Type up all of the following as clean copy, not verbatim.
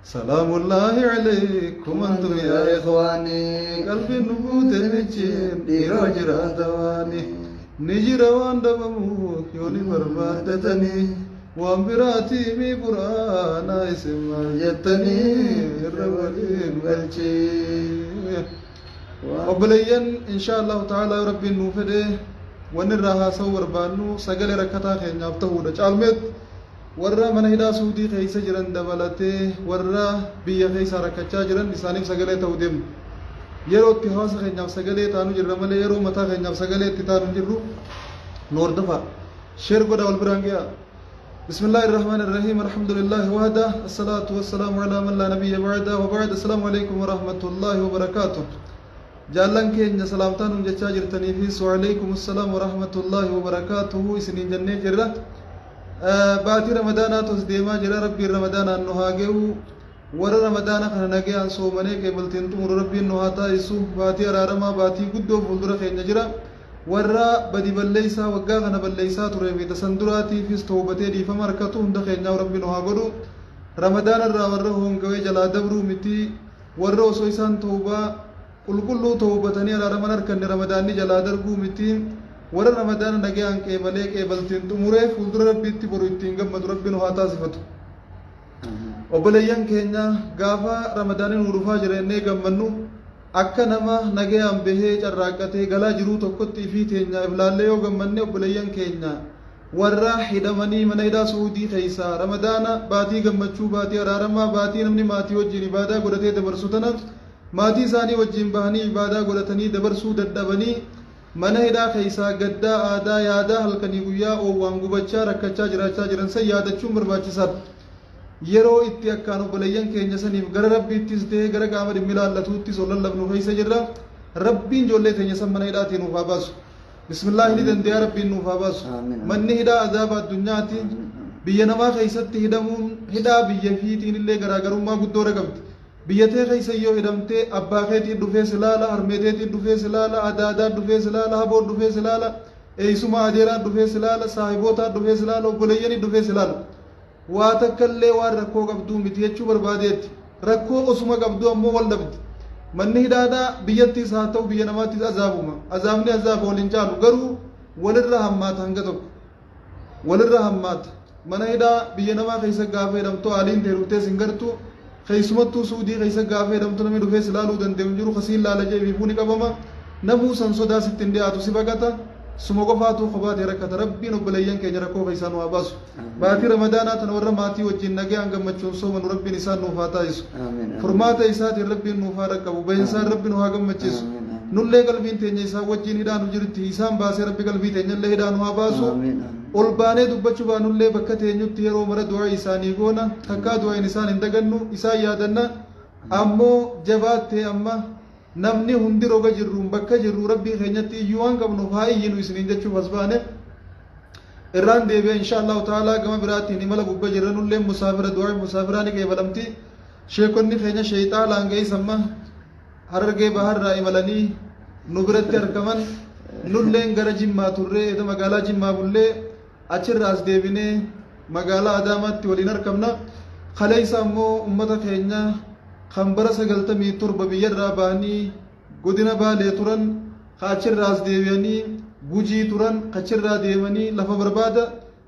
Salaamullaahi alaykum antum yaa ikhwaanii. Qalbiin nu buute michiin dhiiroo jiraatawaani. Ni jira waan dhabamu yoo ni barbaaddatanii. Waan biraatii mii quraanaa isin maal jettanii irra waliin galchii. Obboleeyyan, insha Allahu ta'ala, yoo Rabbiin nuu fedhe, wanni irraa haasa'uu barbaannu sagalee rakkataa keenyaaf ta'uudha. Caalmeet warra mana hidhaa Suudii keessa jiran dabalatee warra biyya keessaa rakkachaa jiran isaaniif sagalee ta'uu deemna. Yeroo itti hawaasa keenyaaf sagalee taanu jirra malee yeroo mataa keenyaaf sagalee itti taanu hin jirru. Nu hordofaa. Share godhaa, wal biraan gahaa. بسم الله الرحمن الرحيم، الحمد لله وحده، الصلاة والسلام على من لا نبي بعده، وبعد، السلام عليكم ورحمة الله وبركاته. Jaallan keenya salaamtaa nuun jechaa jirtanii fi وعليكم السلام ورحمة الله وبركاته isiniin jennee jirra. Baatii Ramadaanaatu as deemaa jira. Rabbiin Ramadaanaan nu haa ge'u. Warra Ramadaana kana nagayaan soomanee qeebaltiin xumuru Rabbiin nu haa taasisu. Baatii araaramaa, baatii guddoo fuuldura keenya jira. Warra badi balleeysaa waggaa kana balleeysaa turee fi tasan duraatiifis toobatee dhiifama harkatu hunda keenyaaf Rabbi nu haa godhu. Ramadaana irraa warra hoongawee jalaa dabruu miti, warra osoo isaan toobaa qulqulluu toobatanii araaraman harkanne Ramadaanni jalaa darbuu miti, warra Ramadaana nagayaan qeebalee qeebaltiin xumuree fuuldura Rabbiitti boru ittiin gammadu Rabbi nu haa taasifatu. Obboleeyyan keenya, gaafa Ramadaanni nuu dhufaa jira jennee gammannu, akka nama nagayaan bahee carraaqqatee galaa jiruu tokkotti ifii teenya iflaallee yoo gammanne, obboleeyyan keenya warra hidhamanii mana hidhaa Suudii keessaa Ramadaana, baatii gammachuu, baatii araaramaa, baatii namni maatii wajjin ibaadaa godhatee dabarsu tana maatii isaanii wajjin bahanii ibaadaa godhatanii dabarsuu dadhabanii mana hidhaa keessaa gaddaa, aadaa, yaadaa, halkanii guyyaa oowwaan gubachaa rakkachaa jiraachaa jiran san yaadachuun barbaachisaadha. Yeroo itti akkaan obboleeyyan keenya saniif gara Rabbiittis ta'ee gara qaama dhimmi ilaallatuuttis ol lallabnu keessa jirra. Rabbiin ijoollee teenya san mana hidhaatii nuuf haa baasu. Bismillaahi, ni dandeeyaa, Rabbiin nuuf haa baasu. Manni hidhaa azaaba addunyaati. Biyya namaa keessatti hidhamuun hidhaa biyya fiitiin illee garaagarummaa guddoodha qabdi. Biyya tee keessa yoo hidhamtee, abbaa keetiin dhufee si laala, harmee teetiin dhufee si laala, adaadaan dhufee si laala, haboon dhufee si laala, eeysuma adeeraan dhufee si laala, saahibootaan dhufee si laala, obboleeyyanii dhufee si laala. Waa takka illee waan rakkoo qabduu miti jechuu barbaadeetti. Rakkoo osuma qabduu ammoo wal dhabdi. Manni hidhaadhaa biyyattis haa ta'u biyya namaattis azaabuma. Azaabni azaaba, wal hin caalu, garuu walirra hammaata, hanga tokko walirra hammaata. Mana hidhaa biyya namaa keessa gaafa hidhamtu aaliin ta'e dhuftee sin gartu. Keessumattuu Suudii keessa gaafa hidhamtu namni dhufee si laaluu danda'u hin jiru. Kasiin laala jee fiifuu ni qabama. Namuu san sodaa sitti hin dhiyaatu, si baqata. Suma qofaatu kophaa ta'e rakkata. Rabbiin obboleeyyan keenya rakkoo keessaa nu haa baasu. Baatii Ramadaanaa tana warra maatii wajjin nagayaan gammachuun soomanu Rabbiin isaan nuuf haa taasisu. Furmaata isaatiin Rabbiin nuuf haa dhaqqabu. Bahinsaan Rabbi nu haa gammachiisu. Nullee qalbiin teenya isaan wajjin hidhaa nu jirti. Isaan baasee Rabbi qalbii teenyallee hidhaa nu haa baasu. Ol baanee dubbachuu baanullee bakka teenyutti yeroo mara du'aa isaanii goona. Takkaa du'aayin isaan hin dagannu, isaan yaadanna. Ammoo jabaattee amma namni hundi roga jirruun bakka jirru Rabbii keenyatti iyyuu waan qabnuuf haa iyyinu isiniin jechuuf as baane. Irraan deebi'e, insha Allahu ta'ala, gama biraatiin imala gubba jirra. Nullee musaafira, du'aa musaafiraa ni qeebalamti. Sheekonni keenya sheexaalaan geessamma Harargee Baharraa imalanii nu biratti argaman. Nulleen gara Jimmaa turree, eda magaalaa Jimmaa bullee achirraa as deebinee magaalaa Adaamaatti waliin argamna. Kaleessa ammoo ummata keenya kan bara 97 biyyarraa bahanii godina Baalee turan, ka achirraa as deebi'anii Gujii turan, kachirraa deemanii lafa barbaada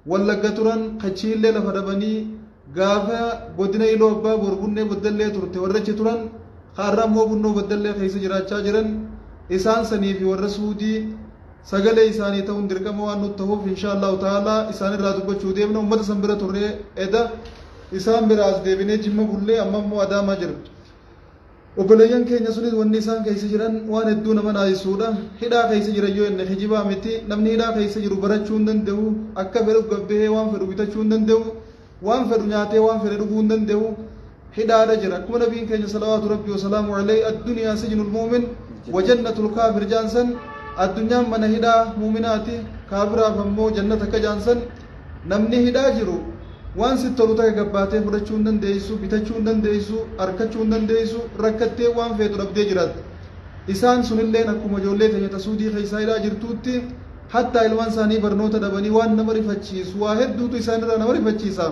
Wallagga turan, kachiillee lafa dhabanii gaafa godina Iluu Abbaa Boor Bunnee Baddallee turte warra achi turan, har'a ammoo Bunnoo Baddallee keessa jiraachaa jiran, isaan sanii fi warra Suudii sagalee isaanii ta'uun dirqama waan nutti ta'uuf, insha Allahu ta'ala, isaanirraa dubbachuu deemna. Ummata san bira turree, eda isaan bira as deebinee Jimma bullee, amma immoo Adaamaa jira. Obboleeyyan keenya sunis wanni isaan keessa jiran waan hedduu nama naasisuudha. Hidhaa keessa jiran yoo inni kijibaa miti. Namni hidhaa keessa jiru barachuu hin danda'u. Akka fedhu gabbahee waan fedhu bitachuu hin danda'u. Waan fedhu nyaatee waan fedhe dhuguu hin danda'u. Hidhaadha jira. Akkuma nabiin keenya salawaatu Rabbii wasalaamu alayhi "الدنيا سجن المؤمن وجنة الكافر" jaansan, addunyaan mana hidhaa muuminaati, kaafiraaf ammoo jannata akka jaansan, namni hidhaa jiru waan sitti tolu takka gabbaatee fudhachuu hin dandeessu, bitachuu hin dandeessu, harkachuu hin dandeessu, rakkattee waan feetu dhabdee jiraatta. Isaan sunilleen akkuma ijoollee teenya ta Suudii keessaa hidhaa jirtuutti, hattaa ilmaan isaanii barnoota dhabanii waan nama rifachiisu waa hedduutu isaanirraa nama rifachiisa.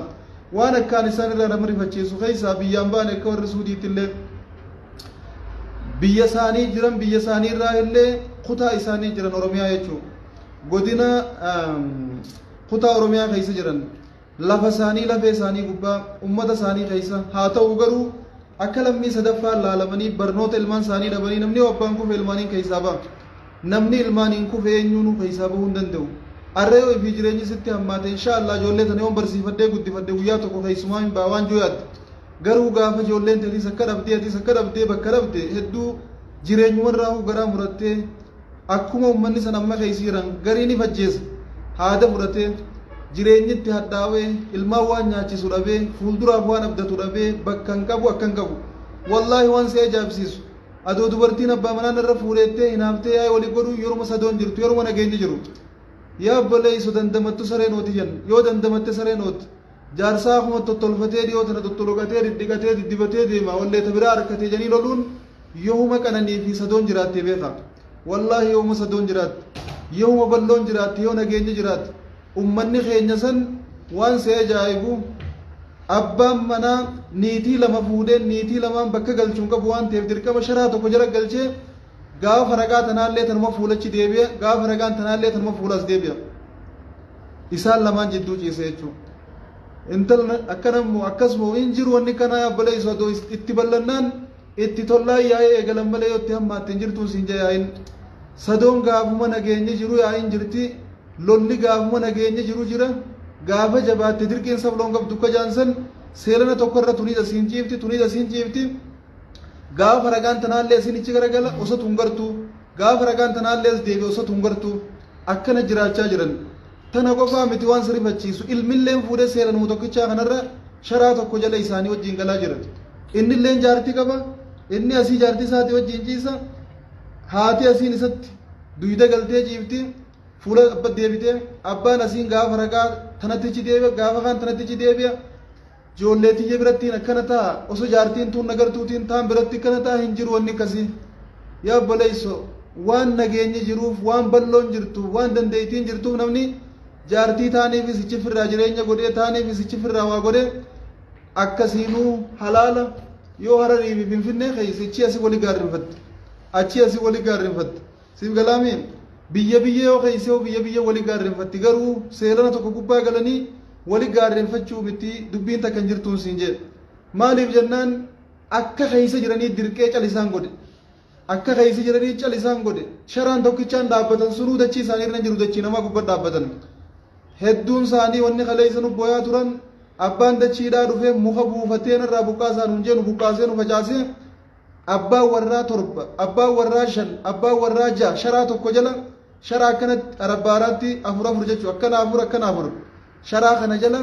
Waan akkaan isaan irraa nama rifachiisu keessaa biyyaan ba'an akka warri Suudiitti illee biyya isaanii jiran, biyya isaanii irraa illee kutaa isaanii jiran, Oromiyaa jechuudha. Godina kutaa Oromiyaa keessa jiran, lafa isaanii, lafee isaanii gubbaa, ummata isaanii keessa haa ta'u, garuu akka lammii sadaffaan laalamanii barnoota ilmaan isaanii dhabanii. Namni yoo abbaan kufe ilmaaniin keessaa ba'a. Namni ilmaaniin kufe eenyuunuu keessaa bahuu hin danda'u. Arra yoo ifii jireenyi sitti hammaate, insha Allah ijoollee tana yoon barsiifadhee guddifadhe guyyaa tokko keessumaa hin ba'a waan jiru yaadde. Garuu gaafa ijoolleen teetiis akka dhabdee, atiis akka dhabdee, bakka dhabde hedduu jireenyumarraa garaa murattee, akkuma uummanni san amma keessa jiran garii ni fajjeessa. Haada fudhatee jireenyi itti hadhaawee, ilmaan waan nyaachisu dhabee, fuulduraaf waan abdatu dhabee, bakka hin qabu, akka hin qabu. Wallaahi waan si ajaa'ibsiisu, adoo dubartiin abbaa manaan irra fuudheettee hinaaftee yaa'ee walii godhuu yeruma sadoon jirtu, yeruma nageenyi jiru. Yaa obboleeyso, dandamattu sareen ooti jenna. Yoo dandamatte sareen ooti. Jaarsaa akkuma tottolfatee dhiyoo tana tutturuqatee, diddiqatee, diddibatee deema, wallee ta biraa harkatee janii loluun yohuma qananii fi sadoon jiraattee beeka. Wallaahi yohuma sadoon jiraatte, yohuma balloon jiraatte, yoo nageenyi jiraatte. Ummanni keenya san waan si ajaa'ibu, abbaan manaa niitii lama fuudhee niitii lamaan bakka galchuun qabu waan ta'eef dirqama sharaa tokko jala galchee, gaafa ragaa tanaallee tanuma fuulachi deebi'a, gaafa ragaan tanaallee tanuma fuulas deebi'a. Isaan lamaan jidduu ciise jechuudha. Intal akkanammoo akkasuma hin jiru wanni kanaa, obboleessu, adoo itti bal'annaan itti tollaa yaa'ee eegalan malee yoo itti hammaatte hin jirtuun siin yaa'in. Sadoon gaafuma nageenyi jiru yaa'in jirti. Lolli gaafuma nageenyi jiru jira. Gaafa jabaatte dirqiin sabloon qabdu akka jaansan seelana tokko irra tuniis asiin ciifti, tuniis asiin ciifti. Gaafa ragaan tanaallee asiin ichi garagala osoo tun gartuu. Gaafa ragaan tanaallee as deebi'e osoo tun gartuu. Akkana jiraachaa jiran. Tana qofaa miti, waan si rifachiisu ilmilleen fuudhee seelanuma tokkichaa kanarra sharaa tokko jala isaanii wajjin galaa jira. Innilleen jaartii qaba. Inni asii jaartii isaatii wajjin ciisa. Haati asiin isatti duyda galtee ciifti. Fuula abba deebitee abbaan asiin gaafa ragaa tanattichi deebi'a, gaafa kaan tanattichi deebi'a. Ijoollee tiyya birattiin akkana ta'a, osoo jaartiin tuun nagartuutiin taan biratti akkana ta'a, hin jiru wanni akkasii. Yaa obboleesso, waan nageenyi jiruuf, waan bal'oon jirtuuf, waan dandeettiin jirtuuf, namni jaartii taaniifis ichi firraa jireenya godhee, taaniifis ichi firraa waa godhee, akkasiinuu halaala. Yoo Hararii fi Finfinnee keessa ichi asii wali gaarrinfatte, achi asii wali gaarrinfatte, siif galaami. Biyya biyya yoo keessa yoo biyya biyya wali gaarrinfatti, garuu seelana tokko gubbaa galanii wali gaarrinfachuu miti, dubbiin takka hin jirtuun siin jedhe. Maaliif jennaan, akka keessa jiranii dirqee calisaan godhe. Akka keessa jiranii calisaan godhe. Sharaan tokkichaan dhaabbatan sunuu dachii isaanii irra jiru, dachii namaa gubbaa dhaabbatan. Hedduun isaanii wanni kaleessa nu booyaa turan, abbaan dachiidhaa dhufee muka buufatee irraa buqqaasaa nuun jeenu, buqqaasee nu facaasee. Abbaan warraa torba, abbaan warraa shan, abbaan warraa ja'a sharaa tokko jala, sharaa akkanatti arabbaaraatti afur afur jechuudha, akkana afur, akkana afur, sharaa kana jala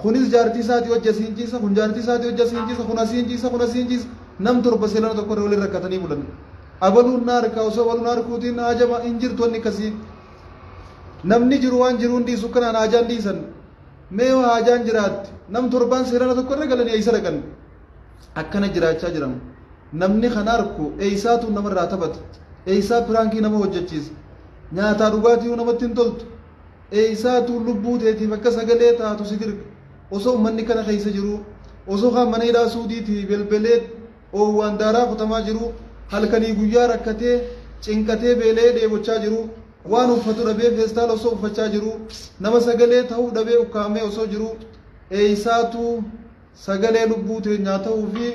kunis jaartii isaatii hojii asiin ciisa, kun jaartii isaatii hojii asiin ciisa, kun asiin ciisa, kun asiin ciisa. Nam torba seelana tokko irra waliin rakkatanii bulan. Abaluun na harkaa osoo abaluun harkuutiin haajama hin jirtu wanni akkasii. Namni jiru waan jiruun dhiisu kanaan haajaan dhiisan. Mee yoo haajaan jiraatti nam torbaan seelana tokko irra galanii eessa dhaqan? Akkana jiraachaa jiran. Namni kana arku eessaatu namarraa taphata? Eessaa piraankii nama hojjechiisa? Nyaataa dhugaatii namatti hin toltu. Eessaatu lubbuu teetiif akka sagalee taatu si dirqa? Osoo uummanni kana keessa jiru, osoo kaan mana hidhaa Suudiitii belbelee oowwaan daaraa kutamaa jiru, halkanii guyyaa rakkatee cinqatee beela'ee dheebochaa jiru, waan uffatu dhabee feestaala osoo uffachaa jiru, nama sagalee ta'uu dhabee ukkaamee osoo jiru, eessaatu sagalee lubbuu teenyaa ta'uu fi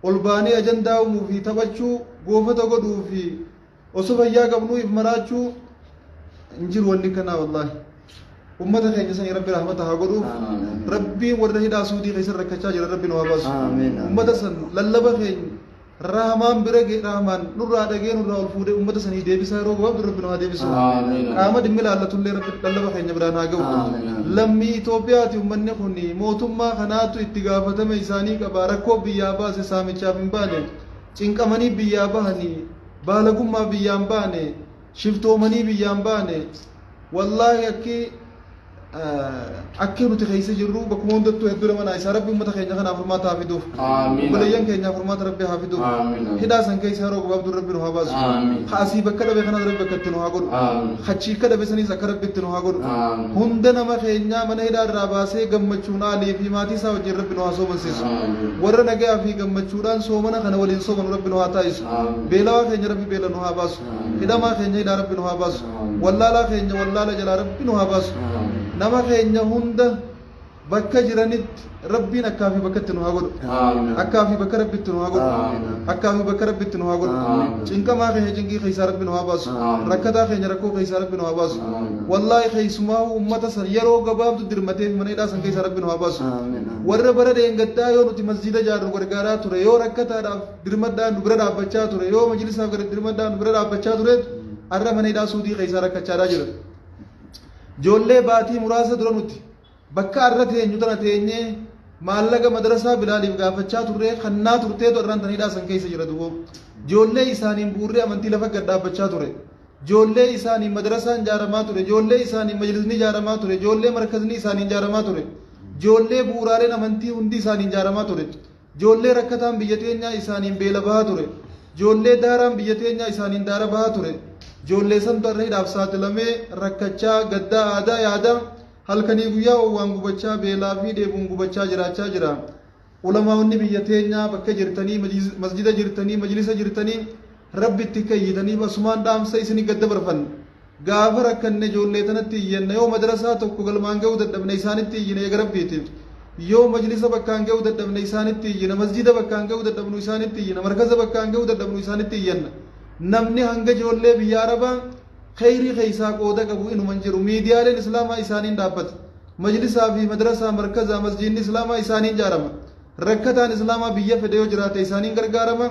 ol baanee ajandaa uumuu fi taphachuu goofata godhuu fi osoo fayyaa qabnuu if maraachuu hin jiru wanni kanaa? Wallaahi ummata keenya sanii Rabbi rahmata haa godhuuf. Rabbiin warra hidhaa Suudii keessa rakkachaa jira Rabbi nu haa baasu. Ummata san lallaba keenya Rahmaan bira Rahmaan nurraa dhagee, nurraa ol fuudhee ummata sanii deebisaa yeroo gabaabdu Rabbi nu haa deebisu. Qaama dhimmi ilaallatullee Rabbi lallaba keenya biraan haa ga'u. Lammii Itoophiyaati ummanni kun. Mootummaa kanaatu itti gaafatama isaanii qaba. Rakkoo biyyaa baase, saamichaaf hin baane. Cinqamanii biyyaa bahanii, baalagummaa biyyaan baane, shiftoomanii biyyaan baane. Wallaahi akki Akki nuti keessa jirru bakkuma hundattuu hedduu nama naayisa. Rabbi uummata keenya kanaaf furmaata haa fiduuf. Aamiin. Obboleeyyan keenyaaf furmaata Rabbi haa fiduuf. Aamiin. Hidhaa san keessa yeroo gabaabduu Rabbi nu haa baasu. Aamiin. Ha asii bakka dhabe kanas Rabbi bakka itti nu haa godhu. Aamiin. Hachii akka dhabe saniis akka Rabbi itti nu haa godhu. Aamiin. Hunda nama keenyaa mana hidhaa irraa baasee gammachuun aalii fi maatii isaa wajjin Rabbi nu haa soomansiisu. Aamiin. Warra nagayaa fi gammachuudhaan soomana kana waliin soomanu Rabbi nu haa taasisu. Aamiin. Beelawaa keenya Rabbi beela nu haa baasu. Aamiin. Hidhamaa keenya hidhaa Rabbi nu haa baasu. Aamiin. Wallaalaa keenya wallaala jalaa Rabbi nu haa baasu. Aamiin. Nama keenya hunda bakka jiranitti Rabbiin akkaa fi bakka itti nu haa godhu. Aamiin. Akkaa fi bakka Rabbi itti nu haa godhu. Aamiin. Akkaa fi bakka Rabbi itti nu haa godhu. Aamiin. Cinqamaa keenya cinqii keessaa Rabbi nu haa baasu. Aamiin. Rakkataa keenya rakkoo keessaa Rabbi nu haa baasu. Aamiin. Wallaahi keessumaa uummata san yeroo gabaabdu dirmatee fi mana hidhaa san keessaa Rabbi nu haa baasu. Aamiin. Warra bara dheengaddaa yoo nuti masjiida ijaarru gargaaraa ture, yoo rakkataadhaaf dirmadhaan nu bira dhaabbachaa ture, yoo majlisaaf gara dirmadhaan nu bira dhaabbachaa turetu har'a mana hidhaa Suudii keessaa rakkachaadhaa jira. Ijoollee baatii muraasa dura nuti bakka har'a teenyu tana teenyee maallaqa madrasaa Bilaaliif gaafachaa turree kannaa turteetu har'aan tan hidhaa san keessa jira duboo. Ijoollee isaaniin bu'uurri amantii lafa gad dhaabbachaa ture. Ijoollee isaaniin madrasaan ijaaramaa ture. Ijoollee isaaniin majlisni ijaaramaa ture. Ijoollee markazni isaaniin ijaaramaa ture. Ijoollee bu'uuraaleen amantii hundi isaaniin ijaaramaa ture. Ijoollee rakkataan biyya teenyaa isaaniin beela bahaa ture. Ijoollee daaraan biyya teenyaa isaaniin daara bahaa ture. Ijoollee santu har'a hidhaaf saaxilamee rakkachaa, gaddaa, aadaa yaadaa, halkanii guyyaa oowwaan gubachaa, beelaa fi dheebuun gubachaa jiraachaa jira. Ulamaa'onni biyya teenyaa bakka jirtanii, masjida jirtanii, majlisa jirtanii, Rabbitti akka iyyitaniif asumaan dhaamsa isini gad dabarfanna. Gaafa rakkanne ijoollee tanatti iyyanna, yoo madrasaa tokko galmaan ga'uu dadhabne isaanitti iyyina eega Rabbiiti. Yoo majlisa bakkaan ga'uu dadhabne isaanitti iyyina, masjida bakkaan ga'uu dadhabnu isaanitti iyyina, markaza bakkaan ga'uu dadhabnu isaanitti iyyanna. Namni hanga ijoollee biyya Arabaa kheyrii keessaa qooda qabu inuma hin jiru. Miidiyaaleen Islaamaa isaaniin dhaabbata. Majlisaa fi madrasaa, markazaa, masjiidni Islaamaa isaaniin ijaarama. Rakkataan Islaamaa biyya fedhe yoo jiraate isaaniin gargaarama.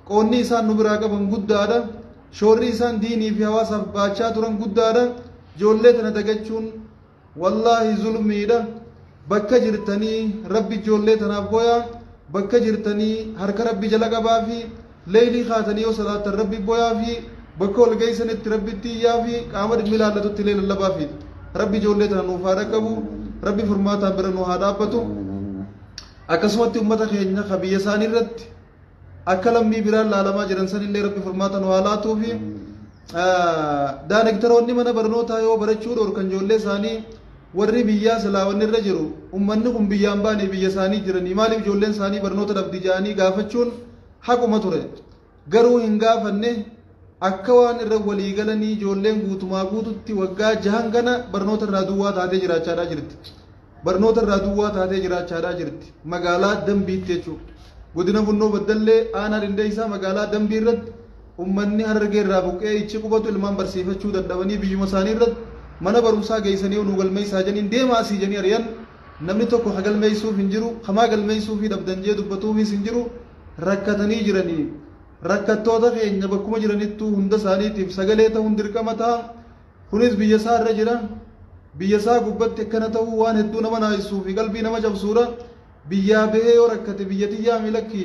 Qoonni isaan nu biraa qaban guddaadha. Shoorri isaan diinii fi hawaasaaf baachaa turan guddaadha. Ijoollee tana dagachuun wallaahi zulmiidha. Bakka jirtanii Rabbi ijoollee tanaaf boyaa. Bakka jirtanii harka Rabbi jala qabaa fi leeylii kaatanii yoo salaattan Rabbi boyaa fi bakka wal geessanitti Rabbitti iyyaa fi qaama dhimmi ilaallatutti illee lallabaa fi Rabbi ijoollee tana nuuf haa dhaqqabu. Rabbi furmaataan bira nu haa dhaabbatu. Akkasumatti ummata keenya ka biyya isaanii irratti akka lammii biraan laalamaa jiran sanillee Rabbi furmaata nu haa laatuufi. Daanektaroonni mana barnootaa yoo barachuu dhorkan ijoollee isaanii warri biyyaa silaa wanni irra jiru ummanni kun biyyaan baane biyya isaanii jiranii maaliif ijoolleen isaanii barnoota dhabdi jedhanii gaafachuun haquma ture. Garuu hin gaafanne akka waan irra walii galanii ijoolleen guutumaa guututti waggaa jahan kana barnoota irraa duwwaa taatee jiraachaadhaa jirti. Barnoota irraa duwwaa taatee jiraachaadhaa jirti. Magaalaa Dambiitti jechuudha. Godina Bunnoo Baddallee aanaa Dhindeessaa magaalaa Dambii irratti ummanni Harargee irraa buqqee ichi qubatu ilmaan barsiifachuu dadhabanii biyyuma isaanii irratti mana barumsaa geessanii yoo nu galmeessaa janiin deemaa asii janii ari'an. Namni tokko ka galmeessuuf hin jiru, kamaa galmeessuufii dhabdan jee dubbatuufis hin jiru. Rakkatanii jiranii. Rakkattoota keenya bakkuma jiranittuu hunda isaaniitiif sagalee ta'uun dirqama ta'a. Kunis biyya isaa irra jira. Biyya isaa gubbatti akkana ta'uu waan hedduu nama naasisuu fi qalbii nama cabsuudha. Biyyaa bahee yoo rakkate biyya tiyyaa mi lakki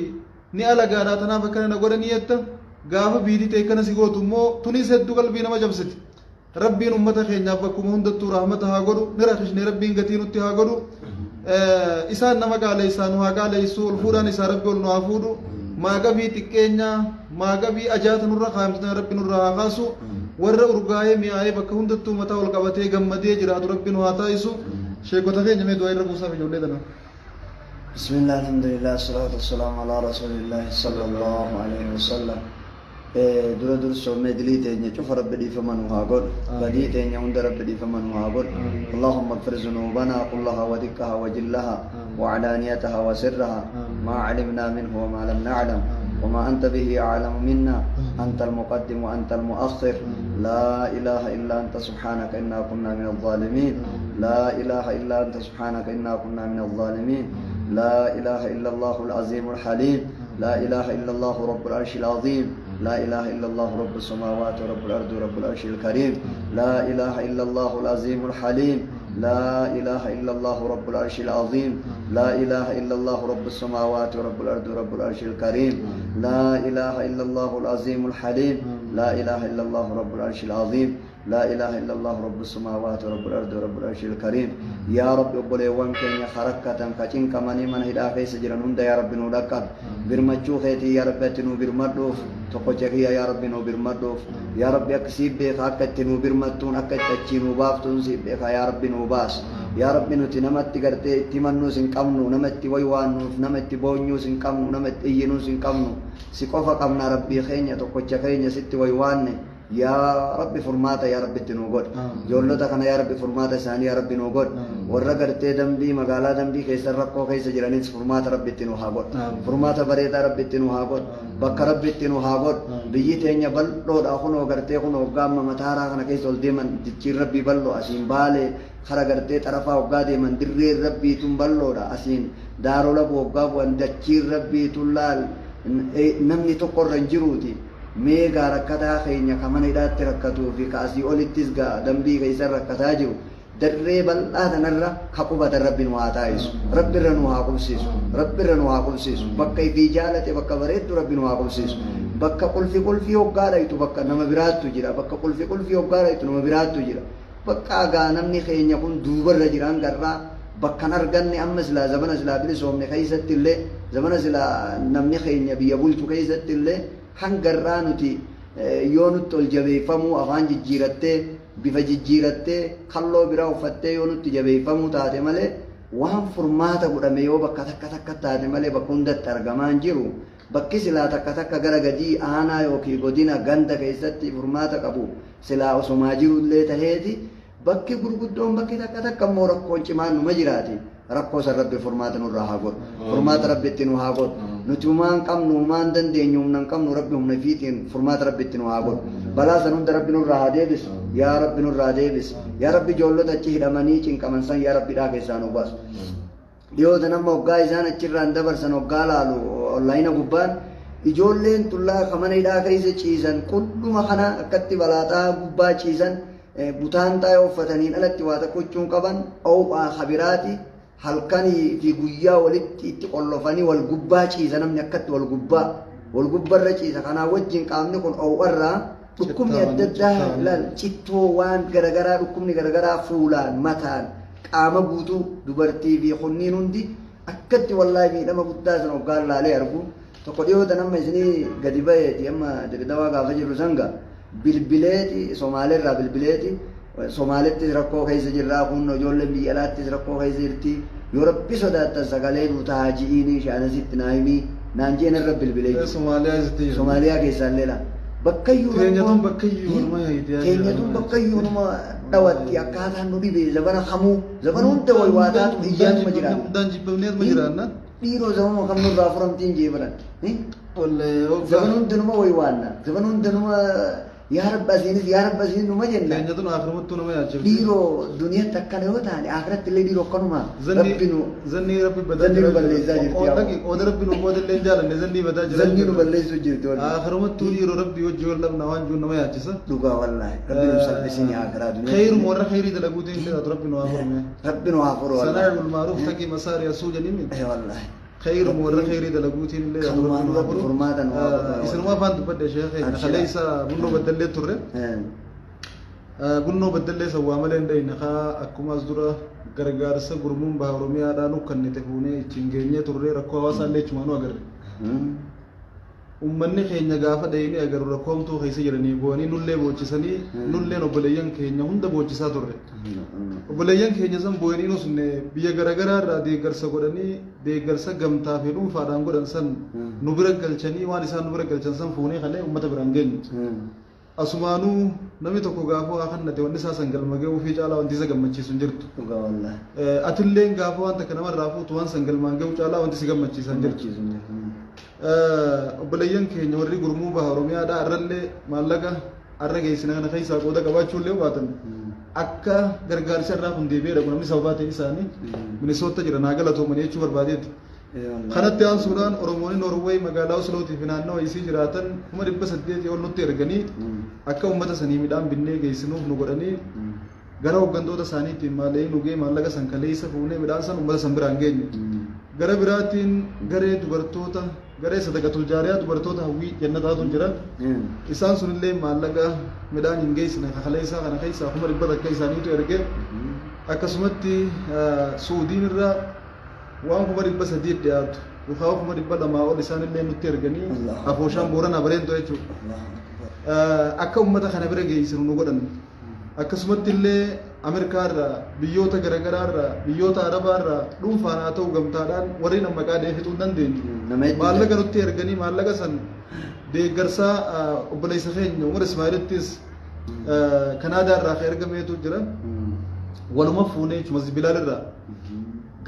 ni alagaadha tanaaf akkana na godhanii jetta. Gaafa biiti ta'e akkana si gootu immoo tunis hedduu qalbii nama cabsiti. Rabbiin ummata keenyaaf bakkuma hundattuu rahmata haa godhu. Ni rakishne Rabbiin gatii nutti haa godhu. Isaan nama qaaleessaa nu haa qaaleessu. Ol fuudhaan isaa Rabbi ol nu haa fuudhu. Maaqabii xiqqeenyaa, maaqabii ajaata nurra kaayamte Rabbi nurra haa kaasu. Warra urgaa'ee mi'aayee bakka hundattuu mataa ol qabatee gammadee jiraatu Rabbi nu haa taasisu. Sheekota keenya mee du'aa irra buusaaf ijoollee tana. Bismillah, alhamdulillah, salatu wassalamu ala rasulillah sallallahu alaihi wasallam. Dura dursoo mee dilii teenya cufa Rabbi dhiifama nu haa godhu. Badii teenya hunda Rabbi dhiifama nu haa godhu. Allahumma ighfir zunuubanaa kullaha wa diqqaha wa jillaha wa alaaniyataha wa sirraha ma calimnaa minhu wa ma lam naclam wa ma anta bihi aclamu minna anta almuqaddim wa anta almu'akhir laa ilaaha illa anta subhaanaka innaa kunnaa min alzaalimiin laa ilaaha illa anta subhaanaka innaa kunnaa min alzaalimiin laa ilaaha illa allahu alcaziimu alxaliim لا إله إلا الله رب العرش العظيم لا إله إلا الله رب السماوات ورب الأرض ورب العرش الكريم لا إله إلا الله العظيم الحليم لا إله إلا الله رب العرش العظيم لا إله إلا الله رب السماوات ورب الأرض ورب العرش الكريم لا إله إلا الله العظيم الحليم لا إله إلا الله رب العرش العظيم. Laa ilaaha illallahu rabbu samaawaati wa rabbul ardi wa rabbul arshil kariim. Yaa Rabbi, obboleewwan keenya ka rakkatan, ka cinqamanii mana hidhaa keessa jiran hunda, yaa Rabbi, nuu dhaqqabi. Birmachuu keetii, yaa Rabbi, ati nuu birmadhuuf. Tokkocha kiyya, yaa Rabbi, nuu birmadhuuf. Yaa Rabbi, akka siif beeka, akka itti nuu birmattuun, akka itti achii nuu baaftuun siif beeka. Yaa Rabbi, nuu baas. Yaa Rabbi, nuti namatti gartee itti himannuus hin qabnu, nama itti waywaannuuf, nama itti boonyuus hin qabnu, nama itti iyyinuus hin qabnu. Si qofa qabna, Rabbii keenya, tokkocha keenya, sitti waywaanne. Yaa Rabbi, furmaata, yaa Rabbi, itti nuu godhi. Ijoollota kana, yaa Rabbi, furmaata isaanii, yaa Rabbi, nuu godhi. Warra gartee dambii, magaalaa Dambii keessa rakkoo keessa jiranis furmaata Rabbi itti nuu haa godhu. Furmaata bareedaa Rabbi itti nuu haa godhu. Bakka Rabbi itti nuu haa godhu. Biyyi teenya bal'oodha. Kunoo gartee kunoo hoggaa amma Mataaraa kana keessa ol deeman, dichiin Rabbii bal'oo. Asiin Baalee kara gartee xarafaa hoggaa deeman, dirreen Rabbii tun bal'oodha. Asiin Daaroo Labuu hoggaa bu'an, dachiin Rabbii tun laal, namni tokko irra hin jiruuti. Mee gaa rakkataa keenya ka mana hidhaatti rakkatuu fi ka asii olittis gaa Dambii keessa rakkataa jiru, darree bal'aa tanarra ka qubatan Rabbi nu haa taasisu. Rabbi irra nu haa qubsiisu. Rabbi irra nu haa qubsiisu. Bakka ifii jaalate, bakka bareeddu Rabbi nu haa qubsiisu. Bakka qulfi qulfii hoggaa dhaytu bakka nama biraattu jira. Bakka qulfi qulfii hoggaa dhaytu nama biraattu jira. Bakka gaa namni keenya kun duubarra jira, hanga irraa bakka hin arganne. Amma silaa zamana silaa bilisoomne keessatti illee, zamana silaa namni keenya biyya bulchu keessatti illee, hanga irraa nuti yoo nutti ol jabeeffamuu, afaan jijjiirattee, bifa jijjiirattee, kalloo biraa uffattee yoo nutti jabeeffamuu taate malee, waan furmaata godhame yoo bakka takka takka taate malee, bakka hundatti argamaa hin jiru. Bakki silaa takka takka gara gadii aanaa yookiin godina ganda keessatti furmaata qabu silaa osomaa jirullee taheeti, bakki gurguddoon bakki takka takka immoo rakkoon cimaan numa jiraati. Rakkoo san Rabbi furmaata nurraa haa godhu. Furmaata Rabbi itti nu haa godhu. Nuti humaan qabnu, humaan dandeenyu, humna hin qabnu. Rabbi humna ifiitiin furmaata Rabbi itti nu haa godhu. Balaa san hunda Rabbi nurraa haa deebisu. Yaa Rabbi, nurraa deebisi. Yaa Rabbi, ijoollota achi hidhamanii cinqaman san, yaa Rabbi, hidhaa keessaa nu baasu. Dhiyoota nama hoggaa isaan achirraan dabarsan hoggaa laalu onlaayina gubbaan, ijoolleen tullaa ka mana hidhaa keessa ciisan qulluma kana akkatti balaaxaa gubbaa ciisan, butaantaa yoo uffataniin alatti waa takka huccuun qaban, oow'aa kabiraati, halkanii fi guyyaa walitti itti qollofanii wal gubbaa ciisa. Namni akkatti wal gubbaa wal gubbarra ciisa. Kanaa wajjin qaamni kun oow'arraa dhukkubni adda addaa ilaal, cittoo, waan garagaraa, dhukkubni garagaraa fuulaan, mataan, qaama guutuu, dubartii fi kunniin hundi akkatti. Wallaahi, miidhama guddaa sana hoggaan laalee argu tokko dhiyoota nama isinii gadi baheeti. Amma Dirdawaa gaafa jirru sanga bilbileeti, Somaaleerraa bilbileeti, Somaaleettis rakkoo keessa jirraa, kun ijoolleen biyya alaattis rakkoo keessa jirti, yoo Rabbi sodaattan sagalee nu tahaa ji'iini shaanasitti naa himii naan jeen irra bilbilee. Somaaliyaa isitti jiru. Somaaliyaa keessaallee laa bakkayyuu. Teenyatuun bakkayyuu numa hiitii. Teenyatuun bakkayyuu numa dhawatti. Akkaataan nu dhibe, zabana kamuu, zabana hunda way waa taatu iyyaanuma jiraanna. Hundaan jibbamneetuma jiraanna. Dhiiroo, zabana kam nurraa furamtiin jee baran. Wallee. Zabana hundanuma way waanna. Zabana hundanuma yaa Rabbi asiinis, yaa Rabbi asiinis numa jenna. Teenyatuun akhirumattuu nama yaachifti. Dhiiroo, duniyatti akkana yoo taane, akhiratti illee dhiiroo akkanuma. Rabbi nu Zannii Rabbi badaa. Zannii nu balleessaa jirti. Qooda Rabbi nu qooda illee hin jaalanne, zannii badaa jira. Zannii nu balleessuu jirti walli. Akhirumattuu dhiiroo Rabbi wajji wal dhabna waan jiru nama yaachisa. Dhugaa wallaahi. Rabbi nu salphisini akhiraa duniyaa. Khayrum warra khayrii dalaguutiin illee taatu Rabbi nu haa furume. Rabbi nu haa furu wallaahi. Sanaa'iul maaruuf taqii masaari asuu jedhimi. Eh wallaahi. Khayrum warra khayrii dalaguutiin illee taatu Kanumaan Rabbi nu haa Rabbi furu. furmaata nu haa godhu. Isinuma afaan dubbadhe, sheekh keenya. Abshira. Kaleessa Bunnoo Baddallee turre. Bunnoo Baddallee sawwaa malee hin dhayne kaa. Akkuma as dura gargaarsa gurmuun baha Oromiyaadhaa nu kennite fuunee ittiin geenyee turre, rakkoo hawaasaa illee ichumaa nu agarre. Uummanni keenya gaafa dhayinee agarru rakkoo hamtuu keessa jiranii bu'anii nullee boochisanii, nulleen obboleeyyan keenya hunda boochisaa turre. Obboleeyyan keenya san bu'anii nusne biyya garaagaraa irraa deeggarsa godhanii, deeggarsa gamtaa fi dhuunfaadhaan godhan san nu bira galchanii, waan isaan nu bira galchan san fuunee kalee uummata biraan geenye. Asumaanuu namni tokko gaafa waa kannate wanni isaa san galma ga'uu fi caalaa wanti isa gammachiisu hin jirtu. Dhugaa wallaahi. Atilleen gaafa waan takka namarraa fuutu waan san galmaan ga'uu caalaa wanti si gammachiisan hin jirtu. Gammachiisu hin jirtu. Obboleeyyan keenya warri gurmuu baha Oromiyaadhaa arrallee maallaqa arra geessina kana keessaa qooda qabaachuu illee baatan, akka gargaarsa irraa kun deebi'ee dhaqu namni sababaa ta'e isaanii Minisoota jira, naa galatoomanii jechuu barbaadeeti. Kanatti aansuudhaan Oromoonni Noorweey magaalaa Oslootii fi naannawa isii jiraatan 800,000 ol nutti erganii, akka uummata sanii midhaan binnee geessinuuf nu godhanii, gara hooggantoota isaaniitiin maallaqni nu ga'e, maallaqa san kaleessa fuunee midhaan san uummata san biraan geenye. Gara biraatiin garee dubartoota garee sadaqatul jaariyaa dubartoota hawwii jannataatu jira. Isaan sunillee maallaqa midhaan hin geessine kakaleessaa kana keessaa 100,000 isaaniitu erge. Akkasumatti Suudiin irraa waan 300,000 dhiyaatu yookaan 200,000 ol isaanillee nutti erganii afooshaan Booranaa bareentoo jechuudha. Akka uummata kana bira geessinu nu godhan. Akkasumatti illee Ameerikaa irraa, biyyoota garaagaraa irraa, biyyoota Arabaa irraa dhuunfaan haa ta'u gamtaadhaan warri nama maqaa dhahee fixuu hin dandeenye. Maallaqa nutti erganii maallaqa san deeggarsaa obboleessa keenya Umar Ismaa'ilittis Kanaadaa irraa kan ergameetu jira. Waluma fuunee jechuudha Masjid Bilaal irraa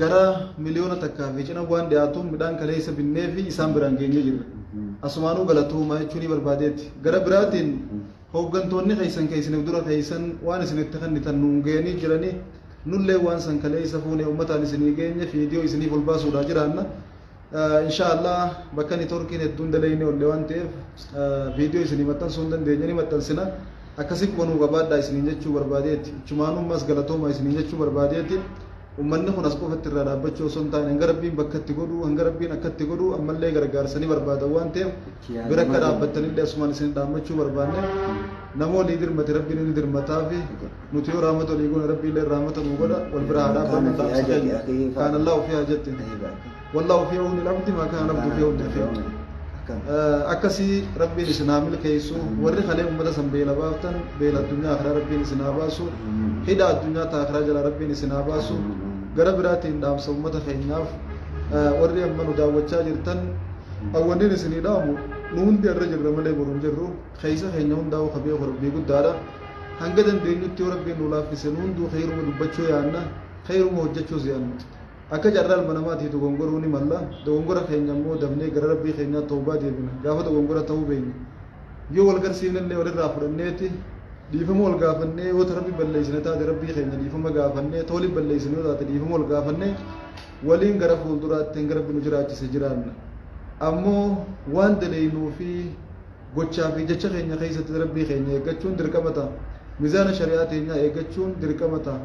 gara 1.5 fi cina waan dhiyaatuun midhaan kaleessa binnee fi isaan biraan geenyee jirra. Asumaanuu galatoomaa jechuun ni barbaadeeti. Gara biraatiin hooggantoonni keessan keessaniif dura keessan waan isin itti kennitan nuun geenii jiranii, nullee waan san kaleessa fuunee uummataan isinii geenye fiidiyoo isiniif ol baasuudhaa jiraanna. Inshaallah bakka niitoorkiin hedduun daleeyne olle waan ta'eef viidiyoo isinii maxxansuu hin dandeenye, ni maxxansina. Akkasii qubanuu qabaadhaa isiniin jechuu barbaadeeti. Ichumaanuu ammas galatoomaa isiniin jechuu barbaadeeti. Uummanni kun as qofatti irraa dhaabbachuu osoo hin taane hanga Rabbiin bakka itti godhu, hanga Rabbiin akka itti godhu ammallee gargaarsa ni barbaadan waan ta'eef bira akka dhaabbattanillee asumaan isin dhaammachuu barbaanne. Nama walii dirmate Rabbiin ni dirmataa fi nuti yoo rahmata walii goone Rabbiin illee rahmata nu godha. Wal bira haa dhaabbannu dhaamsa keenya. Kaan Allahu fi hajatti. Wallahu fi awni al-abdi ma kana al-abdu fi awni akhihi. Akkasii Rabbiin isin haa milkeessu. Warri kalee uummata san beela baaftan beela addunyaa akhiraa Rabbiin isin haa baasu. Hidha addunyaa ta akhiraa jalaa Rabbiin isin haa baasu. Gara biraatiin dhaamsa uummata keenyaaf, warri amma nu daawwachaa jirtan, awwanniin isinii dhaamu, nu hundi irra jirra malee boru hin jirru. Keessa keenya hundaa'u ka beeku Rabbii guddaadha. Hanga dandeenyutti yoo Rabbiin nu laaffise nu hunduu kheyruma dubbachuu yaanna, kheyruma hojjechuus yaanna. Akka carraa ilma namaatii dogongoruu ni malla. Dogongora keenya immoo dafnee gara Rabbii keenyaa tawbaa deebina. Gaafa dogongora ta'uu beekne, yoo wal garsiifne illee walirraa fudhanneeti dhiifama wal gaafannee, yoo ta Rabbi balleessine taate Rabbii keenya dhiifama gaafannee, ta waliin balleessine yoo taate dhiifama wal gaafannee waliin gara fuulduraatti hanga Rabbi nu jiraachise jiraanna. Ammoo waan daleeynuu fi gochaa fi jecha keenya keessatti Rabbii keenya eeggachuun dirqama ta'a. Mizaana shari'aa teenyaa eeggachuun dirqama ta'a.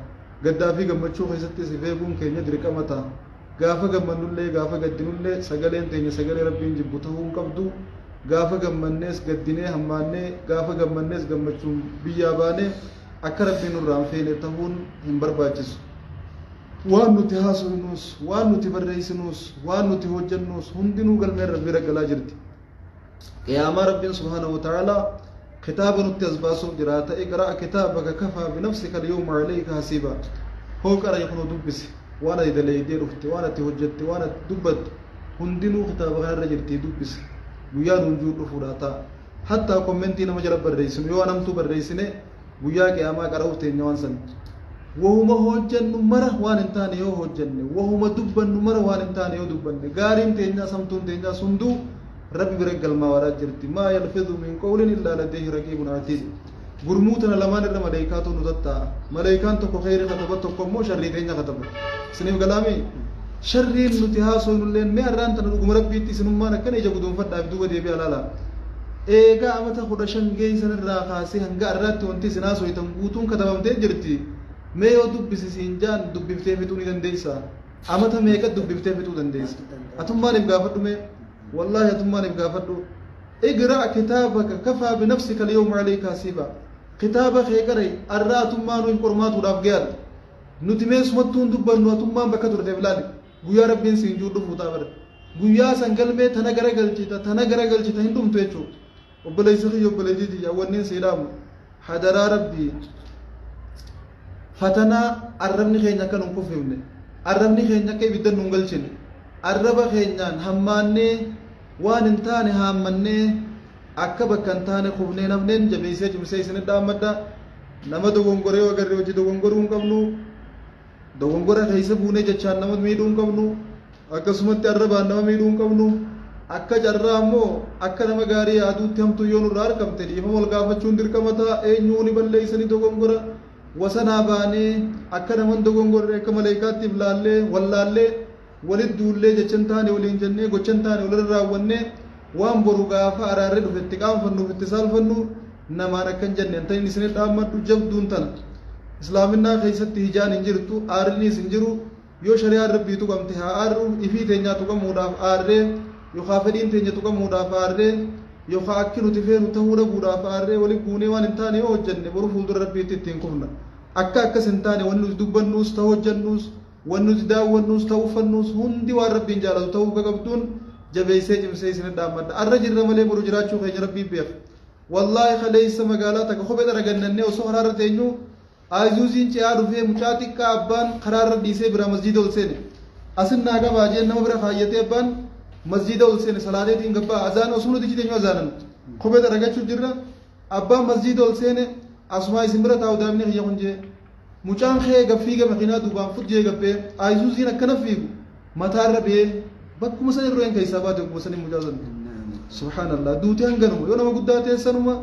Gaddaa fi gammachuu keessattis if eeguun keenya dirqama ta'a. Gaafa gammannullee gaafa gaddinullee sagaleen teenya sagalee Rabbiin jibbu tahuu hin qabdu. Gaafa gammannees gaddinee hammaannee, gaafa gammannees gammachuun biyyaa baanee akka Rabbiin nurraa hin feene tahuun hin barbaachisu. Waan nuti haasofnuus, waan nuti barreessinuus, waan nuti hojjennuus hundinuu galmeen Rabbii irra galaa jirti. Qiyaamaa Rabbiin subhaanahu wa ta'aalaa kitaaba nutti as baasuuf jiraata. Iqra'a kitaabaka kafaa binafsika al-yawma alayka hasiiba. Hoo qara'i, kunoo dubbisi. Waan ati daleeydee dhufte, waan ati hojjette, waan ati dubbatte hundinuu kitaaba kanarra jirtii dubbisi. Guyyaa nuun juu dhufuudhaa ta'a. Hattaa kommentii nama jala barreessinu yoo anamtuu barreessine guyyaa qiyaamaa qara'uuf teenya waan san. Wahuma hojjannu mara waan hin taane yoo hojjanne, wahuma dubbannu mara waan hin taane yoo dubbanne, gaariin teenyaas hamtuun teenyaas hunduu Rabbi bira galmaawaadhaa jirti. Maa yalfidhu min qawlin illaa ladayhi raqiibun atiid. Gurmuu tana lamaan irra maleeykaatu nu tattaa'a. Maleeykaan tokko kheyri kataba, tokko immoo sharrii teenya kataba. Isiniif galaamii? Sharriin nuti haasoynulleen mee arraan tana dhuguma Rabbiitti isinummaan akkana ija guduunfadhaaf duuba deebi'aa laalaa. Eegaa amata 15 geeysan irraa kaasee hanga arraatti wanti isin haasoytan guutuun katabamtee jirti. Mee yoo dubbisi siin jaan dubbiftee fixuu ni dandeessaa? Amata meeqa dubbiftee fixuu dandeessa? Atummaan if gaafadhu mee? Wallaahi atummaan if gaafadhu. Iqra' kitaabaka kafaa binafsika al-yawma alayka hasiiba. Kitaaba kee qara'i, arra atummaanuu if qormaatuudhaaf gayaadha. Nuti mee sumattuu hin dubbannu, atummaan bakka turteef laali. Guyyaa Rabbiin siin juu dhufuu ta'a bara. Guyyaa san galmee tana gara galchita, tana gara galchita hin dhumtu jechuudha. Obboleessa kiyya, obboleettii tiyya, wanniin sii dhaamu hadaraa Rabbii fatanaa arrabni keenya akka nun kuffifne, arrabni keenya akka ibidda nun galchine, arraba keenyaan hammaannee waan hin taane haammannee akka bakka hin taane kufnee nafneen jabeessee cimsee isin dhaammadha. Nama dogongoree yoo agarre hojii dogongoruu hin qabnu. Dogongora keessa buunee jechaan nama miidhuu hin qabnu. Akkasumatti arrabaan nama miidhuu hin qabnu. Akka carraa ammoo akka nama gaarii yaaduutti hamtuu yoo nurraa argamte dhiifama wal gaafachuun dirqama ta'a. Eenyuu ni balleessa, ni dogongora. Wasanaa baanee akka nama hin dogongorre akka maleeykaatti if laallee wallaallee walit duullee jecha hin taane waliin jennee gocha hin taane walirra raawwannee waan boru gaafa araarri dhufe itti qaanfannuuf itti saalfannu namaan akka hin jenne hin isin dhaammadhu jabduun tana. Islaaminaa keessatti hijaan hin jirtu, aarrinis hin jiru. Yoo shari'aan Rabbii tuqamte haa aarru, ifii teenyaa tuqamuudhaaf aarree, yookaa fedhiin teenya tuqamuudhaaf aarree, yookaa akki nuti feenu tahuu dhabuudhaaf aarree wali buunee waan hin taane yoo hojjanne boru fuuldura Rabbiitti ittiin kufna. Akka akkas hin taane wanni nuti dubbannuus, ta hojjannuus, wanni nuti daawwannuus, ta uffannuus hundi waan Rabbiin jaalatu tahuu akka qabduun jabeessee cimsee isinit dhaammadha. Arra jirra malee boru jiraachuu keenya Rabbii beeka. Wallaahi kaleessa magaalaa takka kophee xaragannannee osoo karaarra teenyuu Ayizuuziin ce'aa dhufee mucaa xiqqaa abbaan karaarra dhiisee biraa masjiida ol seene. Asin naa qabaa jeen nama bira kaayyatee abbaan masjiida ol seene salaateetiin gabbaa azaan osoo nuti achi teenyu azaanan kophee xaragachuu jirra. Abbaan masjiida ol seene asumaa isin bira taa'u daa'imni kiyya kun jee. Mucaan kee gad fiiga makiinaa duubaan fut jee gabbee ayizuuziin akkana fiigu mataarra bee bakkuma san irreen keessaa baate ogguma sanii mucaa san. Subhaanallah duuti hanganuma yoo nama guddaa ta'e sanuma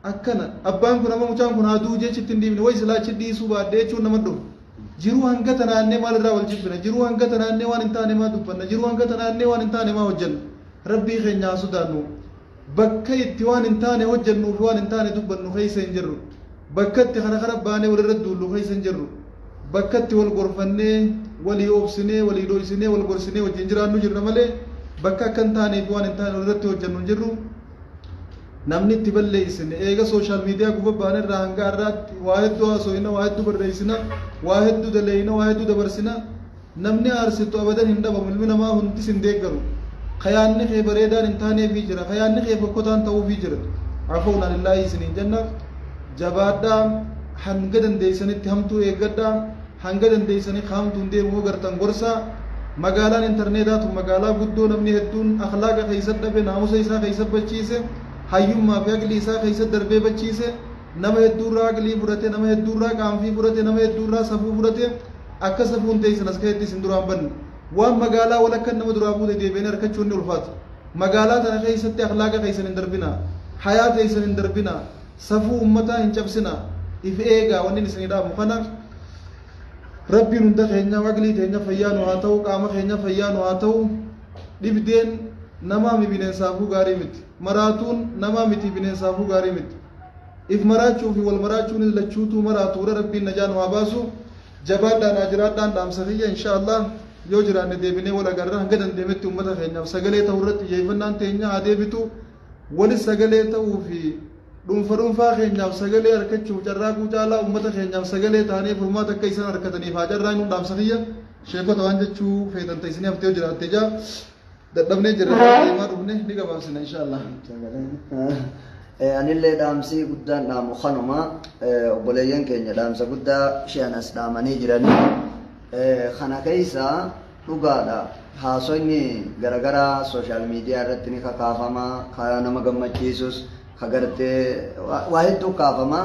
Akkana abbaan kun amma mucaan kun haa du'u jechi itti hin dhiifne way silaa achi dhiisuu baadhee jechuun nama dhufa. Jiruu hanga tanaannee maal irraa wal jibbina? Jiruu hanga tanaannee waan hin taane maa dubbanna? Jiruu hanga tanaannee waan hin taane maa hojjenna? Rabbii keenya haa sodaannu. Bakka itti waan hin taane hojjennuu fi waan hin taane dubbannu keessa hin jirru. Bakka itti kara kara baanee walirra duullu keessa hin jirru. Bakka itti wal gorfannee, walii obsinee, walii dhoysinee, wal gorsinee wajjin jiraannu jirra malee bakka akka hin taanee fi waan hin taane walirratti hojjennu hin jirru. Namni itti balleessine eega social media guba baane irraa hanga har'aatti waa hedduu haasoyna, waa hedduu barreessina, waa hedduu daleeyna, waa hedduu dabarsina. Namni aarsitu abadan hin dhabamu, ilmi namaa hundi sin deeggaru. Ka yaanni kee bareedaan hin taaneefii jira, ka yaanni kee fokkotaan ta'uufii jira. Afownaa lillaahi isiniin jenna. Jabaadhaa, hanga dandeessanitti hamtuu eeggadhaa. Hanga dandeessanii ka hamtuun deemu yoo gartan gorsaa. Magaalaan intarneetaa tun magaalaa guddoo namni hedduun akhlaaqa keessa dhabe, naamusa isaa keessa bachiise, hayyummaa fi aqlii isaa keessa darbee bachiise, nama hedduurraa aqlii fudhate, nama hedduurraa qaanfii fudhate, nama hedduurraa safuu fudhate, akka safuun teessan as ka'etti isin duraan banne. Waan magaalaa walakkan nama duraa fuute deebi'anii arkachuun ni ulfaata. Magaalaa tana keessatti akhlaaqa keessan hin darbinaa. Hayaa teessan hin darbinaa. Safuu ummataa hin cabsinaa. If eegaa wannin isinii dhaamu kana. Rabbiin hunda keenyaaf aqlii teenya fayyaa nu haa ta'u, qaama keenya fayyaa nu haa ta'u. Dhibdeen namaa mi bineensaafuu gaarii miti. Maraatuun namaa miti bineensaafuu gaarii miti. If maraachuu fi wal maraachuunis lachuutuu maraatuudha. Rabbiin najaa nu haa baasu. Jabaadhaa naa jiraadhaan dhaamsa kiyya insha Allah yoo jiraanne deebinee wal agarra hanga dandeemetti ummata keenyaaf sagalee ta'u irratti xiyyeeffannaan teenya haa deebitu. Walis sagalee ta'uu fi dhuunfa dhuunfaa keenyaaf sagalee arkachuuf carraaquu caalaa ummata keenyaaf sagalee taanee furmaata akka isaan arkataniif haa carraaqnuun dhaamsa kiyya. Sheekota waan jechuu feetan ta isinii haftee yoo jiraatte ijaa dadhabnee jirra deemaa dhufne ni gabaabsina insha Allah. Anillee dhaamsi guddaan dhaamu kanuma obboleeyyan keenya dhaamsa guddaa shi'an as dhaamanii jiranii kana keessa Dhugaadha haasoyni garagaraa social media irratti ni kakaafama ka nama gammachiisus ka gartee waa hedduu kaafama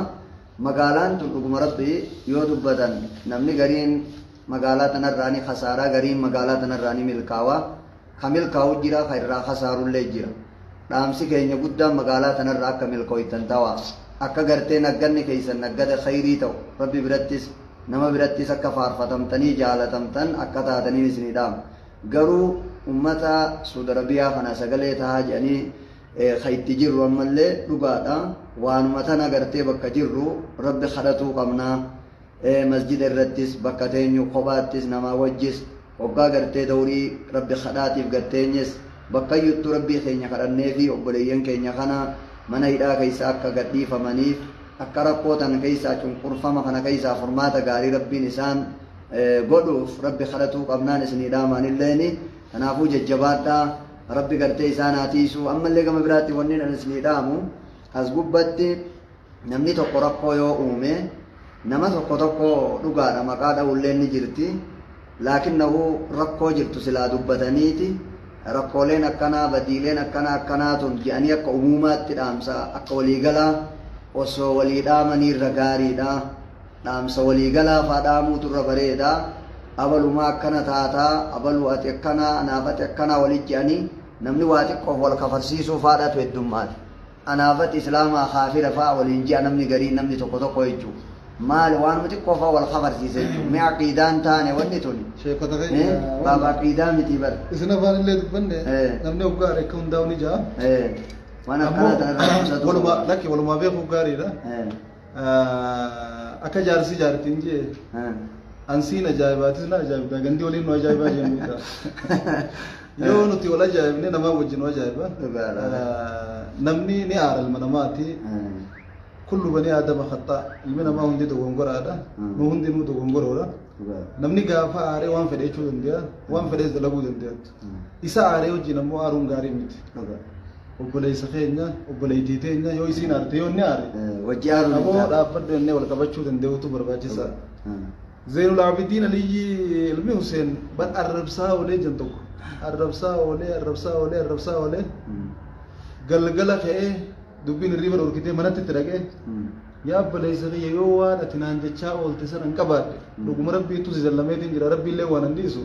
magaalaan tun dhuguma rabbi yoo dubbatan namni gariin magaalaa tanarraa ni kasaaraa gariin magaalaa tanarraa ni milkaawa ka milkaawu jira ka irraa kasaarullee jira dhaamsi keenya guddaan magaalaa tanarraa akka milkooytan tawa akka gartee nagganni keessan naggada khayrii ta'u rabbi birattis Nama birattis akka faarfatamtanii jaalatamtan akka taataniin isinii dhaama. Garuu ummata Suud Arabiyaa kana sagalee tahaa jedhanii ka itti jirru ammallee dhugaadha. Waanuma tana gartee bakka jirru Rabbi kadhatuu qabna. Masjida irrattis bakka teenyu kophaattis namaa wajjis hoggaa gartee dawrii Rabbi kadhaatiif gad teenyes bakkayyuttuu Rabbii keenya kadhanneefii obboleeyyan keenya kana mana hidhaa keessa akka gad dhiifamaniif Akka rakkoo tana keessaa cunqurfama kana keessaa furmaata gaarii Rabbiin isaan godhuuf Rabbi kadhatuu qabnaan isinii dhaama anilleeni. Kanaafuu jajjabaadhaa Rabbi gartee isaan haa tiisu. Ammallee gama biraatti wanni an isinii dhaamu as gubbatti namni tokko rakkoo yoo uume nama tokko tokko dhugaadha maqaa dha'ulleen ni jirti. Laakinnahu rakkoo jirtu silaa dubbataniiti rakkooleen akkanaa badiileen akkanaa akkanaa tun je'anii akka umuumaatti dhaamsa akka walii galaa osoo walii dhaamanii irra gaariidha. Dhaamsa walii galaa faa dhaamuutu irra bareeda. Abalumaa akkana taataa, abaluu ati akkanaa, anaaf ati akkanaa wali je'anii namni waa xiqqoof wal kafarsiisuu faadhatu heddummaate. Anaaf ati islaamaa kaafira fa'a waliin je'a namni gariin namni tokko tokko jechuu. Maali waanuma xiqqoo fa'a wal kafarsiisa jechuu. Mee aqiidaan taane wanni tuni. Sheekota keenya Baaba aqiidaa miti bar. Isin afaan illee dubbanne namni hoggaa akka hundaa'u ni ja'a. Waan akkanaa tana irraa qusatu. Walumaa lakki walumaa beekuu gaariidha. Akka jaarsi jaartiin jee. Ansiin ajaa'ibaatis na ajaa'ibda gandi waliin nu ajaa'ibaa jennu. Yoo nuti wal ajaa'ibne namaa wajjin nu ajaa'iba. Dhugaadha. Namni ni aara ilma namaati. Kullu banii aadama khaxaa ilmi namaa hundi dogongoraadha. Nu hundinuu dogongoroodha. Dhugaadha. Namni gaafa aaree waan fedhe jechuu danda'a, waan fedhes dalaguu danda'a. Isa aaree wajjin ammoo aaruun gaarii miti. Dhugaadha. Obboleessa keenya, obboleettii teenya yoo isiin aarte yoo inni aare. Wajji aaruun hin Aboo taatu. dhaabbadhu jennee wal qabachuu danda'utu barbaachisaadha. Zeenul Aabidiin Aliyyi ilmi Huseen bar arrabsaa oolee jan tokko. Arrabsaa oolee, arrabsaa oolee, arrabsaa oolee. Galgala ka'ee dubbiin hirriiba dhorkitee manatti itti dhaqee yaa obboleessa kiyya yoo waan ati naan jechaa oolte sana hin qabaadhe dhuguma rabbiitu si zallameetiin jira rabbiillee waan hin dhiisu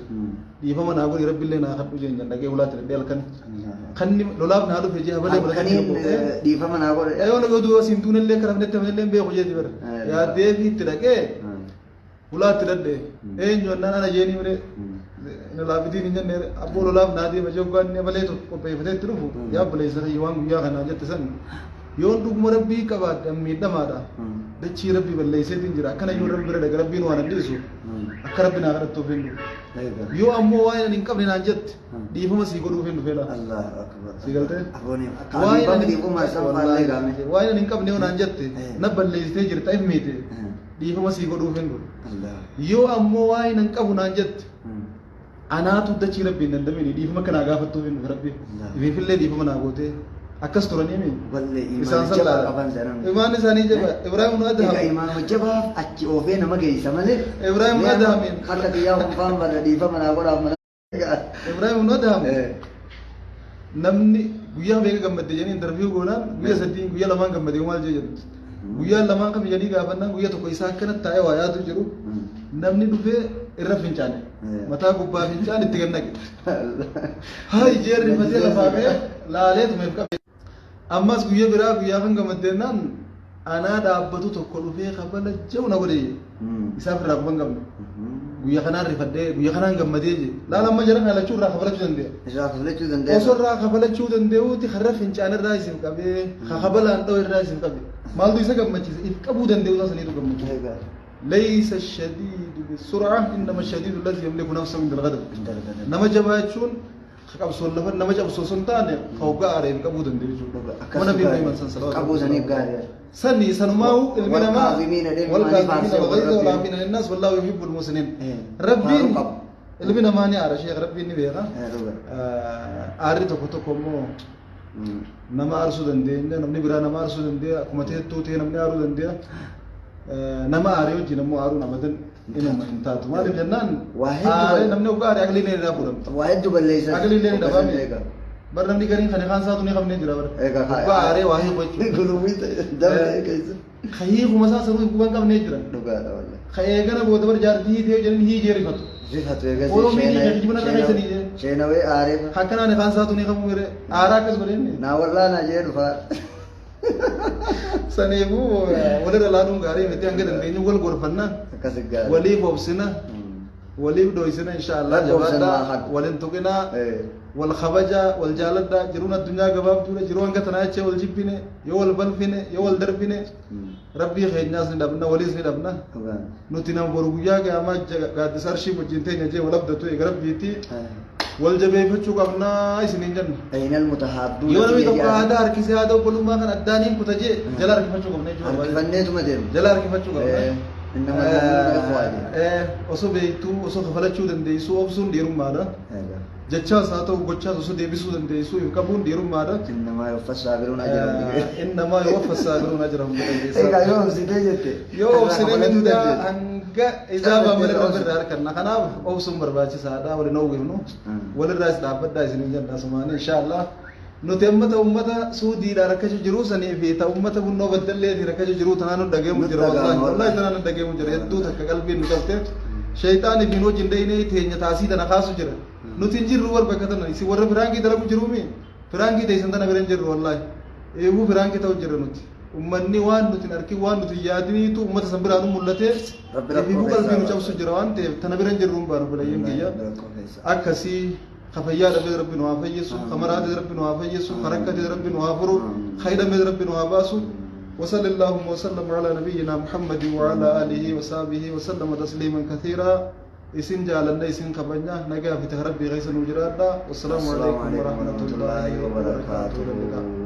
dhiifama naa godhi rabbiillee naa kadhu jeen jan dhaqee ulaatti dhaqee halkan kanni lolaaf naa dhufe jee habalee godhatee Halkaniin qophee dhiifama naa godhe. Yoo nagaa du'a siin duunellee akka rafnetti hafnellee hin beeku jeeti bara. Yaaddee fi itti dhaqee ulaatti dhadhe eenyu annaan ana jeenii mire lolaafitiin hin jenne abboo lolaaf naa deema jee hoggaan inni abalee tokko qopheeffatee itti dhufu yaa obboleessa kiyya waan guyyaa kanaan jette san yoon dhuguma rabbii qabaadhe an miidhamaadha dachii rabbii balleesseetiin jira akkana yoo rabbi bira dhaqa rabbiin waan hin dhiisu akka rabbi naa kadhattuuf hin dhufu yoo ammoo waan ani hin qabne naan jette dhiifama sii godhuuf hin dhufeedha. Allahu akbar. Si galtee? Abooni akka Waan Abii ani Bakri Umar san faallee gaame. waan ani hin qabne yoo naan jette na balleessitee jirta if miite dhiifama sii godhuuf hin dhufu. Allah. Yoo ammoo waan hin qabu naan jette anaatu dachii rabbi hin dandamini dhiifama kanaa gaafattuuf hin dhufe rabbi. Ifiifillee dhiifama naa gootee akkas turanii mi? Wallee Isaan imaana san jabaa laala. qaban sanan. Imaanni isaanii jaba. Ibraahim nu Egaa adham. imaanuma jabaaf achi oofee nama geessa malee. Ibraahim Mee amma Adhaamiin. Akka xiyyaa hunfaan barra dhiifama naa godhaaf mana. Ibraahim nu adham. Namni guyyaa meeqa gammadde jedhanii interview goonaan guyyaa sadii guyyaa lamaan gammadde maal jee jedhu. Guyyaa lamaan kam jedhanii gaafannaan guyyaa tokko isaa akkanatti taa'ee waa yaadu jiru. Namni dhufee irra fincaane. Mataa gubbaa fincaan itti gad naqe. Hayi jeerri rifatee lafaa ka'ee laalee tumeef qabe. Ammas guyyaa biraa guyyaa kan gammaddeenaan anaa dhaabbatu tokko dhufee kabala jiru na godhe. Isaaf irraa quban qabne. Guyyaa kanaan rifadhee guyyaa kanaan gammadee jee. Laala amma jara kana lachuu irraa kafalachuu danda'a. Irraa kafalachuu danda'a. Osoo irraa kafalachuu danda'uuti karra fincaan irraa isin qabee kabalaan dha'u irraa isin qabe. Maaltu isa gammachiise? If qabuu danda'u isaa saniitu gammachiise. ليس الشديد بالسرعة إنما الشديد الذي يملك نفسه عند الغضب. Nama jabaa jechuun qabsoon lafa nama cabsu osoo hin taane hoggaa aaree qabuu danda'u jechuudha. Akkas Mana gaarii. biyya himan san salawaatu. Qabuu saniif gaarii. Sani sanumaa'u ilmi namaa والكاظمين deemu wal maaliif kaazimiina faarsee wal ghayza wal rabbiin? aafina linnaas wallaahu yuhibbul muhsinin. Rabbiin Rabbiin qabu. ilmi namaa ni aara sheekh rabbiin ni beeka. Dhuga. Aarri tokko tokko immoo nama aarsuu dandeenya namni biraa nama aarsuu dandeenya akkuma teettuu ta'e namni aaruu dandeenya. Nama aaree wajjin ammoo aaruun abadan inuma hin taatu. Maaliif jennaan Waa hedduu aaree namni hoggaa aaree aqliin irraa fuudhamti. Waa hedduu balleessan. Aqliin illee ni dhabame. Egaa. Bar namni gariin kan kaan isaatu ni qabnee jira bara. Egaa haa- Hoggaa aaree waa hiiku jechuudha. Gulumii dabee keessa. Ka hiikuma isaa sanuu hin qabnee jira. Dhugaadha wallahi. Ka eegana booda bar jaartii hiitee jedhanii hiikee rifatu. Rifatu egaa. Oromiin hiikee kijibana irra keessanii jee. Sheenawee aaree. Akkanaan kaan isaatu ni qabu mere aaraa akkas godhenne. Naa wallaanaa jee dhufaa. Saniifuu walirra laaluun gaarii miti hanga dandeenyu wal gorfanna Akkas gaarii. waliif obsina waliif dhoysina insha Allah Wal obsan jabaadhaa waa haqa. walin tuqinaa wal kabajaa wal jaaladhaa jiruun addunyaa gabaabduudha jiruu hanga tanaa jechee wal jibbine yoo wal balfine yoo wal darbine rabbii keenyaas ni dhabna waliis ni dhabna Dhugaan. nuti nama boru guyyaa qiyaamaa gaaddisa arshii wajjin teenya jee wal abdatu eega rabbiitti wal jabeeffachuu qabnaa isiniin jenna. أين المتحابون Yoo namni tokko aadaa harkisee aadaa obbolummaa kan addaaniin kuta jee jala harkifachuu qabna jechuudha. Harkifanneetuma deemu. Jala harkifachuu qabna. إنما المؤمنون إخوة Osoo beektuu osoo kafalachuu dandeessuu obsuun dhiirummaadha. Jechaas haa ta'u gochaas osoo deebisuu dandeessuu hin qabuun dhiirummaadha. إنما يوفى الصابرون أجرهم بغير Innamaa yuwaffa saabiruun ajrahum bighayri Egaa hisaab. yoo obsitee jette. Yoo obsine mindaa hanga ijaabaa malee Obsite. rabbi irraa harkanna. Kanaaf obsuun barbaachisaadha. Waliin oowwifnu. Walirraas dhaabbadhaa isiniin jenna asumaanii inshaallah. Nuti amma ta'u ummata Suudiidhaan rakkachuu jiruu sanii fi ta'u ummata bunnoo baddalleetii rakkachuu jiruu tanaan nu dhageemu Nu jira dhaga'ama wallaahi wallaahi. wallaahi tanaan nu dhageemu jira hedduu takka qalbiin nu qabte shayxaanii fi nu wajjin dhayinee teenya taasii tana kaasu jira. Nuti hin jirru war bakka tana isin warra firaankii dalagu jiruumi firaankii teessan tana bira hin jirru wallaahi. Eeguu firaankii ta'u jira nuti. Ummanni waan nuti hin arkin waan nuti hin yaadiniitu ummata san biraa nu mul'ate Rabbi rakkoo ififuu qalbii nu keessaa cabsu jira waan ta'eef tana bira hin jirru hin baanu bulayyin kiyya. Akkasii ka fayyaa dhabee rabbi nu haa fayyisu, ka maraatee rabbi nu haa fayyisu, ka rakkatee rabbi nu haa furu, ka hidhamee rabbi nu haa baasu. وصلى اللهم وسلم على نبينا محمد وعلى آله وصحبه وسلم تسليما كثيرا. Isin jaalanna, isin kabajna, nagaa fi rabbii keessa nu jiraadha. والسلام عليكم ورحمة الله وبركاته.